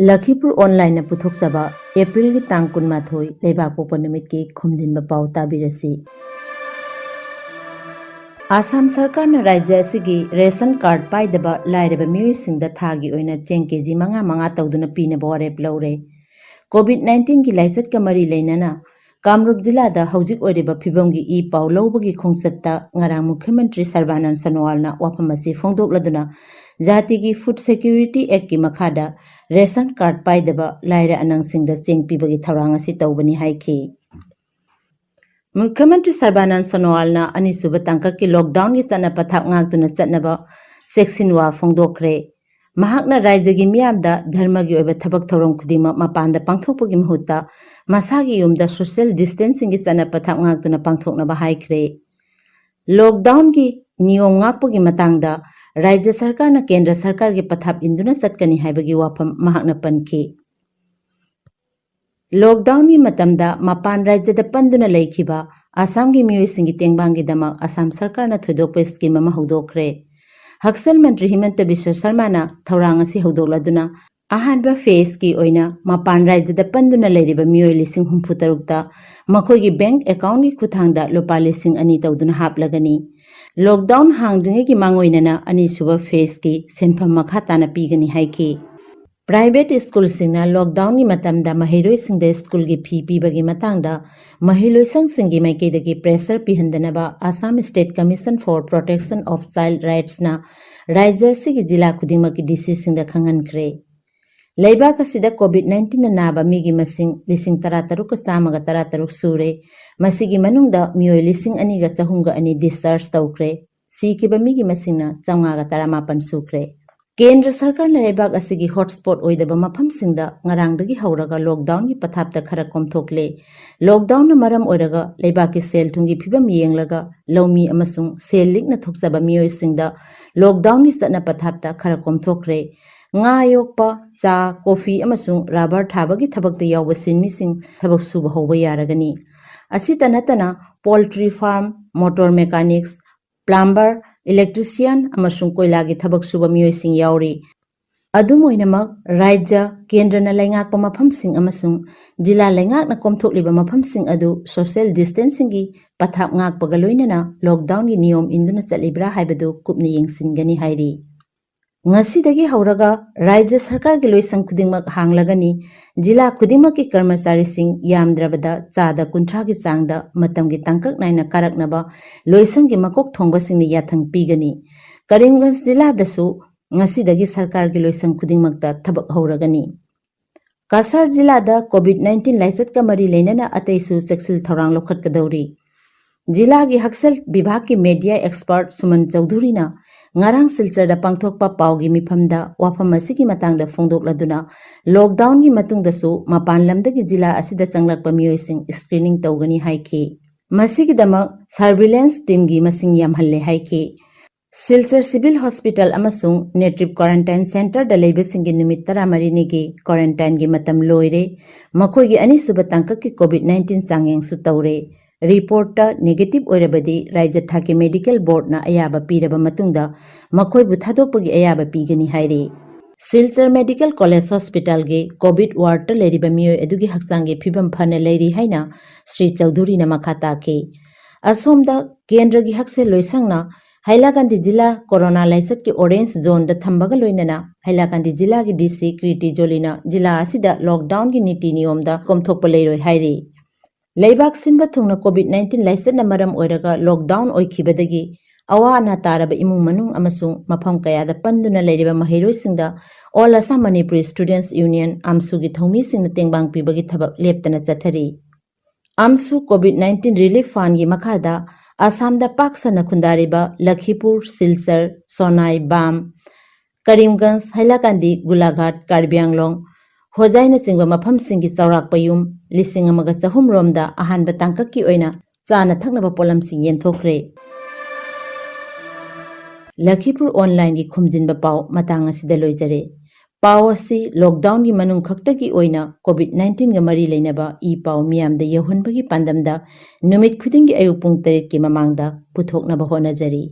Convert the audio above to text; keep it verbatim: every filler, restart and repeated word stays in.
ꯂꯈꯤꯄꯨꯔ ꯑꯣꯟꯂꯥꯏꯟꯅ ꯄꯨꯊꯣꯛꯆꯕ ꯑꯦꯄ꯭ꯔꯤꯜꯒꯤ ꯇꯥꯡ ꯀꯨꯟꯃꯥꯊꯣꯏ ꯂꯩꯕꯥꯛꯄꯣꯛꯄ ꯅꯨꯃꯤꯠꯀꯤ ꯈꯨꯝꯖꯤꯟꯕ ꯄꯥꯎ ꯇꯥꯕꯤꯔꯁꯤ꯫ ꯑꯥꯁꯥꯝ ꯁꯔꯀꯥꯔꯅ ꯔꯥꯖ꯭ꯌ ꯑꯁꯤꯒꯤ ꯔꯦꯁꯟ ꯀꯥꯔꯗ ꯄꯥꯏꯗꯕ ꯂꯥꯏꯔꯕ ꯃꯤꯑꯣꯏꯁꯤꯡꯗ ꯊꯥꯒꯤ ꯑꯣꯏꯅ ꯆꯦꯡ ꯀꯦꯖꯤ ꯃꯉꯥ ꯃꯉꯥ ꯇꯧꯗꯨꯅ ꯄꯤꯅꯕ ꯋꯥꯔꯦꯞ ꯂꯧꯔꯦ꯫ ꯀꯣꯚꯤꯗ ꯅꯥꯏꯟꯇꯤꯟꯒꯤ ꯂꯥꯏꯆꯠꯀ ꯃꯔꯤ ꯂꯩꯅꯅ ꯀꯥꯃꯔꯨꯞ ꯖꯤꯂꯥꯗ ꯍꯧꯖꯤꯛ ꯑꯣꯏꯔꯤꯕ ꯐꯤꯕꯝꯒꯤ ꯏ ꯄꯥꯎ ꯂꯧꯕꯒꯤ ꯈꯣꯡꯆꯠꯇ ꯉꯔꯥꯡ ꯃꯨꯈ꯭ꯌ ꯃꯟꯇ꯭ꯔꯤ ꯁꯔꯕꯥꯅꯟ ꯁꯣꯅꯣꯋꯥꯜꯅ ꯋꯥꯐꯝ ꯑꯁꯤ ꯐꯣꯡꯗꯣꯛꯂꯗꯨꯅ ꯖꯥꯇꯤꯒꯤ ꯐꯨꯗ ꯁꯦꯀ꯭ꯌꯨꯔꯤꯇꯤ ꯑꯦꯛꯀꯤ ꯃꯈꯥꯗ ꯔꯦꯁꯟ ꯀꯥꯔꯗ ꯄꯥꯏꯗꯕ ꯂꯥꯏꯔ ꯑꯅꯪꯁꯤꯡꯗ ꯆꯦꯡ ꯄꯤꯕꯒꯤ ꯊꯧꯔꯥꯡ ꯑꯁꯤ ꯇꯧꯕꯅꯤ ꯍꯥꯏꯈꯤ꯫ ꯃꯨꯈ꯭ꯌ ꯃꯟꯇ꯭ꯔꯤ ꯁꯔꯕꯥꯅꯟ ꯁꯣꯅꯣꯋꯥꯜꯅ ꯑꯅꯤꯁꯨꯕ ꯇꯥꯡꯀꯛꯀꯤ ꯂꯣꯛꯗꯥꯎꯟꯒꯤ ꯆꯠꯅ ꯄꯊꯥꯞ ꯉꯥꯛꯇꯨꯅ ꯆꯠꯅꯕ ꯆꯦꯛꯁꯤꯟꯋꯥ ꯐꯣꯡꯗꯣꯛꯈ꯭ꯔꯦ꯫ ꯃꯍꯥꯛꯅ ꯔꯥꯖ꯭ꯌꯒꯤ ꯃꯤꯌꯥꯝꯗ ꯙꯔꯃꯒꯤ ꯑꯣꯏꯕ ꯊꯕꯛ ꯊꯧꯔꯝ ꯈꯨꯗꯤꯡꯃꯛ ꯃꯄꯥꯟꯗ ꯄꯥꯡꯊꯣꯛꯄꯒꯤ ꯃꯍꯨꯠꯇ ꯃꯁꯥꯒꯤ ꯌꯨꯝꯗ ꯁꯣꯁꯤꯌꯦꯜ ꯗꯤꯁꯇꯦꯟꯁꯤꯡꯒꯤ ꯆꯠꯅ ꯄꯊꯥꯞ ꯉꯥꯛꯇꯨꯅ ꯄꯥꯡꯊꯣꯛꯅꯕ ꯍꯥꯏꯈ꯭ꯔꯦ꯫ ꯂꯣꯛꯗꯥꯎꯟꯒꯤ ꯅꯤꯌꯣꯝ ꯉꯥꯛꯄꯒꯤ ꯃꯇꯥꯡꯗ ꯔꯥꯖ꯭ꯌ ꯁꯔꯀꯥꯔꯅ ꯀꯦꯟꯗ꯭ꯔ ꯁꯔꯀꯥꯔꯒꯤ ꯄꯊꯥꯞ ꯏꯟꯗꯨꯅ ꯆꯠꯀꯅꯤ ꯍꯥꯏꯕꯒꯤ ꯋꯥꯐꯝ ꯃꯍꯥꯛꯅ ꯄꯟꯈꯤ꯫ ꯂꯣꯛꯗꯥꯎꯟꯒꯤ ꯃꯇꯝꯗ ꯃꯄꯥꯟ ꯔꯥꯖ꯭ꯌꯗ ꯄꯟꯗꯨꯅ ꯂꯩꯈꯤꯕ ꯑꯁꯥꯝꯒꯤ ꯃꯤꯑꯣꯏꯁꯤꯡꯒꯤ ꯇꯦꯡꯕꯥꯡꯒꯤꯗꯃꯛ ꯑꯁꯥꯝ ꯁꯔꯀꯥꯔꯅ ꯊꯣꯏꯗꯣꯛꯄ ꯁ꯭ꯀꯤꯝ ꯑꯃ ꯍꯧꯗꯣꯛꯈ꯭ꯔꯦ꯫ ꯍꯛꯁꯦꯜ ꯃꯟꯇ꯭ꯔꯤ ꯍꯤꯃꯟꯇ ꯕꯤꯁ꯭ꯋ ꯁꯔꯃꯥꯅ ꯊꯧꯔꯥꯡ ꯑꯁꯤ ꯍꯧꯗꯣꯛꯂꯗꯨꯅ ꯑꯍꯥꯟꯕ ꯐꯦꯖꯀꯤ ꯑꯣꯏꯅ ꯃꯄꯥꯟ ꯔꯥꯖ꯭ꯌꯗ ꯄꯟꯗꯨꯅ ꯂꯩꯔꯤꯕ ꯃꯤꯑꯣꯏ ꯂꯤꯁꯤꯡ ꯍꯨꯝꯐꯨ ꯇꯔꯨꯛꯇ ꯃꯈꯣꯏꯒꯤ ꯕꯦꯡꯛ ꯑꯦꯀꯥꯎꯟꯒꯤ ꯈꯨꯠꯊꯥꯡꯗ ꯂꯨꯄꯥ ꯂꯤꯁꯤꯡ ꯑꯅꯤ ꯇꯧꯗꯨꯅ ꯍꯥꯞꯂꯒꯅꯤ꯫ ꯂꯣꯛꯗꯥꯎꯟ ꯍꯥꯡꯗ꯭ꯔꯤꯉꯩꯒꯤ ꯃꯥꯡꯑꯣꯏꯅꯅ ꯑꯅꯤꯁꯨꯕ ꯐꯦꯖꯀꯤ ꯁꯦꯟꯐꯝ ꯃꯈꯥ ꯇꯥꯅ ꯄꯤꯒꯅꯤ ꯍꯥꯏꯈꯤ꯫ ꯄ꯭ꯔꯥꯏꯚꯦꯠ ꯁ꯭ꯀꯨꯜꯁꯤꯡꯅ ꯂꯣꯛꯗꯥꯎꯟꯒꯤ ꯃꯇꯝꯗ ꯃꯍꯩꯔꯣꯏꯁꯤꯡꯗ ꯁ꯭ꯀꯨꯜꯒꯤ ꯐꯤ ꯄꯤꯕꯒꯤ ꯃꯇꯥꯡꯗ ꯃꯍꯩꯂꯣꯏꯁꯪꯁꯤꯡꯒꯤ ꯃꯥꯏꯀꯩꯗꯒꯤ ꯄ꯭ꯔꯦꯁꯔ ꯄꯤꯍꯟꯗꯅꯕ Assam State Commission for Protection of Child Rightsꯅ ꯔꯥꯖ꯭ꯌ ꯑꯁꯤꯒꯤ ꯖꯤꯂꯥ ꯈꯨꯗꯤꯡꯃꯛꯀꯤ ꯗꯤ ꯁꯤꯁꯤꯡꯗ ꯈꯪꯍꯟꯈ꯭ꯔꯦ꯫ ꯂꯩꯕꯥꯛ ꯑꯁꯤꯗ ꯀꯣꯚꯤꯗ ꯅꯥꯏꯟꯇꯤꯟꯅ ꯅꯥꯕ ꯃꯤꯒꯤ ꯃꯁꯤꯡ ꯂꯤꯁꯤꯡ ꯇꯔꯥ ꯇꯔꯨꯛꯀ ꯆꯥꯝꯃꯒ ꯇꯔꯥ ꯇꯔꯨꯛ ꯁꯨꯔꯦ꯫ ꯃꯁꯤꯒꯤ ꯃꯅꯨꯡꯗ ꯃꯤꯑꯣꯏ ꯂꯤꯁꯤꯡ ꯑꯅꯤꯒ ꯆꯍꯨꯝꯒ ꯑꯅꯤ ꯗꯤꯁꯆꯥꯔꯖ ꯇꯧꯈ꯭ꯔꯦ꯫ ꯁꯤꯈꯤꯕ ꯃꯤꯒꯤ ꯃꯁꯤꯡꯅ ꯆꯥꯝꯃꯉꯥꯒ ꯇꯔꯥꯃꯥꯄꯟ ꯁꯨꯈ꯭ꯔꯦ꯫ ꯀꯦꯟꯗ꯭ꯔ ꯁꯔꯀꯥꯔꯅ ꯂꯩꯕꯥꯛ ꯑꯁꯤꯒꯤ ꯍꯣꯠꯁ꯭ꯄꯣꯠ ꯑꯣꯏꯗꯕ ꯃꯐꯝꯁꯤꯡꯗ ꯉꯔꯥꯡꯗꯒꯤ ꯍꯧꯔꯒ ꯂꯣꯛꯗꯥꯎꯟꯒꯤ ꯄꯊꯥꯞꯇ ꯈꯔ ꯀꯣꯝꯊꯣꯛꯂꯦ꯫ ꯂꯣꯛꯗꯥꯎꯟꯅ ꯃꯔꯝ ꯑꯣꯏꯔꯒ ꯂꯩꯕꯥꯛꯀꯤ ꯁꯦꯜ ꯊꯨꯝꯒꯤ ꯐꯤꯕꯝ ꯌꯦꯡꯂꯒ ꯂꯧꯃꯤ ꯑꯃꯁꯨꯡ ꯁꯦꯜ ꯂꯤꯛꯅ ꯊꯣꯛꯆꯕ ꯃꯤꯑꯣꯏꯁꯤꯡꯗ ꯂꯣꯛꯗꯥꯎꯟꯒꯤ ꯆꯠꯅ ꯄꯊꯥꯞꯇ ꯈꯔ ꯀꯣꯝꯊꯣꯛꯈ꯭ꯔꯦ꯫ ꯉꯥ ꯌꯣꯛꯄ, ꯆꯥ, ꯀꯣꯐꯤ ꯑꯃꯁꯨꯡ ꯔꯕꯔ ꯊꯥꯕꯒꯤ ꯊꯕꯛꯇ ꯌꯥꯎꯕ ꯁꯤꯟꯃꯤꯁꯤꯡ ꯊꯕꯛ ꯁꯨꯕ ꯍꯧꯕ ꯌꯥꯔꯒꯅꯤ꯫ ꯑꯁꯤꯇ ꯅꯠꯇꯅ poultry farm, motor mechanics, plumber, electrician ꯑꯃꯁꯨꯡ ꯀꯣꯏꯂꯥꯒꯤ ꯊꯕꯛ ꯁꯨꯕ ꯃꯤꯑꯣꯏꯁꯤꯡ ꯌꯥꯎꯔꯤ꯫ ꯑꯗꯨꯝ ꯑꯣꯏꯅꯃꯛ, ꯔꯥꯖ꯭ꯌ, ꯀꯦꯟꯗ꯭ꯔꯅ ꯂꯩꯉꯥꯛꯄ ꯃꯐꯝꯁꯤꯡ ꯑꯃꯁꯨꯡ ꯖꯤꯂꯥ ꯂꯩꯉꯥꯛꯅ ꯀꯣꯝꯊꯣꯛꯂꯤꯕ ꯃꯐꯝꯁꯤꯡ ꯑꯗꯨ social distancingꯒꯤ ꯄꯊꯥꯞ ꯉꯥꯛꯄꯒ ꯂꯣꯏꯅꯅ lockdownꯒꯤ ꯅꯤꯌꯣꯝ ꯏꯟꯗꯨꯅ ꯆꯠꯂꯤꯕ꯭ꯔꯥ ꯍꯥꯏꯕꯗꯨ ꯀꯨꯞꯅ ꯌꯦꯡꯁꯤꯟꯒꯅꯤ ꯍꯥꯏꯔꯤ꯫ ꯉꯁꯤꯗꯒꯤ ꯍꯧꯔꯒ ꯔꯥꯖ꯭ꯌ ꯁꯔꯀꯥꯔꯒꯤ ꯂꯣꯏꯁꯪ ꯈꯨꯗꯤꯡꯃꯛ ꯍꯥꯡꯂꯒꯅꯤ꯫ ꯖꯤꯂꯥ ꯈꯨꯗꯤꯡꯃꯛꯀꯤ ꯀꯔꯃꯆꯥꯔꯤꯁꯤꯡ ꯌꯥꯝꯗ꯭ꯔꯕꯗ ꯆꯥꯗ ꯀꯨꯟꯊ꯭ꯔꯥꯒꯤ ꯆꯥꯡꯗ ꯃꯇꯝꯒꯤ ꯇꯥꯡꯀꯛ ꯅꯥꯏꯅ ꯀꯥꯔꯛꯅꯕ ꯂꯣꯏꯁꯪꯒꯤ ꯃꯀꯣꯛ ꯊꯣꯡꯕꯁꯤꯡꯅ ꯌꯥꯊꯪ ꯄꯤꯒꯅꯤ꯫ ꯀꯔꯤꯝꯒꯟꯖ ꯖꯤꯂꯥꯗꯁꯨ ꯉꯁꯤꯗꯒꯤ ꯁꯔꯀꯥꯔꯒꯤ ꯂꯣꯏꯁꯪ ꯈꯨꯗꯤꯡꯃꯛꯇ ꯊꯕꯛ ꯍꯧꯔꯒꯅꯤ꯫ ꯀꯁꯥꯔ ꯖꯤꯂꯥꯗ COVID nineteen ꯂꯥꯏꯆꯠꯀ ꯃꯔꯤ ꯂꯩꯅꯅ ꯑꯇꯩꯁꯨ ꯆꯦꯛꯁꯤꯜ ꯊꯧꯔꯥꯡ ꯂꯧꯈꯠꯀꯗꯧꯔꯤ꯫ ꯖꯤꯂꯥꯒꯤ ꯍꯛꯁꯦꯜ ꯕꯤꯚꯥꯒꯀꯤ media expert ꯁꯨꯃꯟ ꯆꯧꯙꯨꯔꯤꯅ ꯉꯔꯥꯡ ꯁꯤꯜꯆꯔꯗ ꯄꯥꯡꯊꯣꯛꯄ ꯄꯥꯎꯒꯤ ꯃꯤꯐꯝꯗ ꯋꯥꯐꯝ ꯑꯁꯤꯒꯤ ꯃꯇꯥꯡꯗ ꯐꯣꯡꯗꯣꯛꯂꯗꯨꯅ, lockdownꯒꯤ ꯃꯇꯨꯡꯗꯁꯨ ꯃꯄꯥꯟ ꯂꯝꯗꯒꯤ ꯖꯤꯂꯥ ꯑꯁꯤꯗ ꯆꯪꯂꯛꯄ ꯃꯤꯑꯣꯏꯁꯤꯡ screening ꯇꯧꯒꯅꯤ ꯍꯥꯏꯈꯤ꯫ ꯃꯁꯤꯒꯤꯗꯃꯛ surveillance teamꯒꯤ ꯃꯁꯤꯡ ꯌꯥꯝꯍꯜꯂꯦ ꯍꯥꯏꯈꯤ꯫ ꯁꯤꯜꯆꯔ civil hospital ꯑꯃꯁꯨꯡ native quarantine centreꯗ ꯂꯩꯕꯁꯤꯡꯒꯤ ꯅꯨꯃꯤꯠ ꯇꯔꯥꯃꯔꯤꯅꯤꯒꯤ quarantineꯒꯤ ꯃꯇꯝ ꯂꯣꯏꯔꯦ꯫ ꯃꯈꯣꯏꯒꯤ ꯑꯅꯤꯁꯨꯕ ꯇꯥꯡꯀꯛꯀꯤ COVID nineteen ꯆꯥꯡꯌꯦꯡꯁꯨ ꯇꯧꯔꯦ꯫ Reportꯇ negative ꯑꯣꯏꯔꯕꯗꯤ ꯔꯥꯖ꯭ꯌ ꯊꯥꯛꯀꯤ medical boardꯅ ꯑꯌꯥꯕ ꯄꯤꯔꯕ ꯃꯇꯨꯡꯗ ꯃꯈꯣꯏꯕꯨ ꯊꯥꯗꯣꯛꯄꯒꯤ ꯑꯌꯥꯕ ꯄꯤꯒꯅꯤ ꯍꯥꯏꯔꯤ꯫ ꯁꯤꯜꯆꯔ Medical College Hospitalꯒꯤ COVID wardꯇ ꯂꯩꯔꯤꯕ ꯃꯤꯑꯣꯏ ꯑꯗꯨꯒꯤ ꯍꯛꯆꯥꯡꯒꯤ ꯐꯤꯕꯝ ꯐꯅ ꯂꯩꯔꯤ ꯍꯥꯏꯅ ꯁ꯭ꯔꯤ ꯆꯧꯙꯨꯔꯤꯅ ꯃꯈꯥ ꯇꯥꯈꯤ꯫ ꯑꯁꯣꯝꯗ ꯀꯦꯟꯗ꯭ꯔꯒꯤ ꯍꯛꯁꯦꯜ ꯂꯣꯏꯁꯪꯅ ꯍꯥꯏꯂꯥꯀꯥꯟꯗꯤ ꯖꯤꯂꯥ corona ꯂꯥꯏꯆꯠꯀꯤ orange zoneꯗ ꯊꯝꯕꯒ ꯂꯣꯏꯅꯅ ꯍꯥꯏꯂꯥꯀꯥꯟꯗꯤ ꯖꯤꯂꯥꯒꯤ DC ꯀ꯭ꯔꯤꯇꯤ ꯖꯣꯂꯤꯅ ꯖꯤꯂꯥ ꯑꯁꯤꯗ lockdownꯒꯤ ꯅꯤꯇꯤ ꯅꯤꯌꯣꯝꯗ ꯀꯣꯝꯊꯣꯛꯄ ꯂꯩꯔꯣꯏ ꯍꯥꯏꯔꯤ꯫ ꯂꯩꯕꯥꯛ ꯁꯤꯟꯕ ꯊꯨꯡꯅ COVID nineteen ꯂꯥꯏꯆꯠꯅ ꯃꯔꯝ ꯑꯣꯏꯔꯒ lockdown ꯑꯣꯏꯈꯤꯕꯗꯒꯤ ꯑꯋꯥ ꯑꯅꯥ ꯇꯥꯔꯕ ꯏꯃꯨꯡ ꯃꯅꯨꯡ ꯑꯃꯁꯨꯡ ꯃꯐꯝ ꯀꯌꯥꯗ ꯄꯟꯗꯨꯅ ꯂꯩꯔꯤꯕ ꯃꯍꯩꯔꯣꯏꯁꯤꯡꯗ All Assam Manipuri Students Union, AMSUꯒꯤ ꯊꯧꯃꯤꯁꯤꯡꯅ ꯇꯦꯡꯕꯥꯡ ꯄꯤꯕꯒꯤ ꯊꯕꯛ ꯂꯦꯞꯇꯅ ꯆꯠꯊꯔꯤ꯫ AMSU COVID nineteen relief fundꯒꯤ ꯃꯈꯥꯗ ꯑꯁꯥꯝꯗ ꯄꯥꯛ ꯁꯟꯅ ꯈꯨꯟꯗꯥꯔꯤꯕ ꯂꯈꯤꯄꯨꯔ, ꯁꯤꯜꯆꯔ, ꯁꯣꯅꯥꯏ, ꯕꯥꯝ, ꯀꯔꯤꯝꯒꯟꯖ, ꯍꯥꯏꯂꯥꯀꯥꯟꯗꯤ, ꯒꯨꯂꯥꯘꯥꯠ, ꯀꯥꯔꯕꯤ ꯑꯪꯂꯣꯡ, ꯍꯣꯖꯥꯏꯅꯆꯤꯡꯕ ꯃꯐꯝꯁꯤꯡꯒꯤ ꯆꯥꯎꯔꯥꯛꯄ ꯌꯨꯝ ꯂꯤꯁꯤꯡ ꯑꯃꯒ ꯆꯍꯨꯝ ꯔꯣꯝꯗ ꯑꯍꯥꯟꯕ ꯇꯥꯡꯀꯛꯀꯤ ꯑꯣꯏꯅ ꯆꯥꯅ ꯊꯛꯅꯕ ꯄꯣꯠꯂꯝꯁꯤꯡ ꯌꯦꯟꯊꯣꯛꯈ꯭ꯔꯦ꯫ ꯂꯈꯤꯄꯨꯔ Onlineꯒꯤ ꯈꯨꯝꯖꯤꯟꯕ ꯄꯥꯎ ꯃꯇꯥꯡ ꯑꯁꯤꯗ ꯂꯣꯏꯖꯔꯦ꯫ ꯄꯥꯎ ꯑꯁꯤ lockdownꯒꯤ ꯃꯅꯨꯡ ꯈꯛꯇꯒꯤ ꯑꯣꯏꯅ COVID nineteenꯒ ꯃꯔꯤ ꯂꯩꯅꯕ ꯏ ꯄꯥꯎ ꯃꯤꯌꯥꯝꯗ ꯌꯧꯍꯟꯕꯒꯤ ꯄꯥꯟꯗꯝꯗ ꯅꯨꯃꯤꯠ ꯈꯨꯗꯤꯡꯒꯤ ꯑꯌꯨꯛ ꯄꯨꯡ ꯇꯔꯦꯠꯀꯤ ꯃꯃꯥꯡꯗ ꯄꯨꯊꯣꯛꯅꯕ ꯍꯣꯠꯅꯖꯔꯤ꯫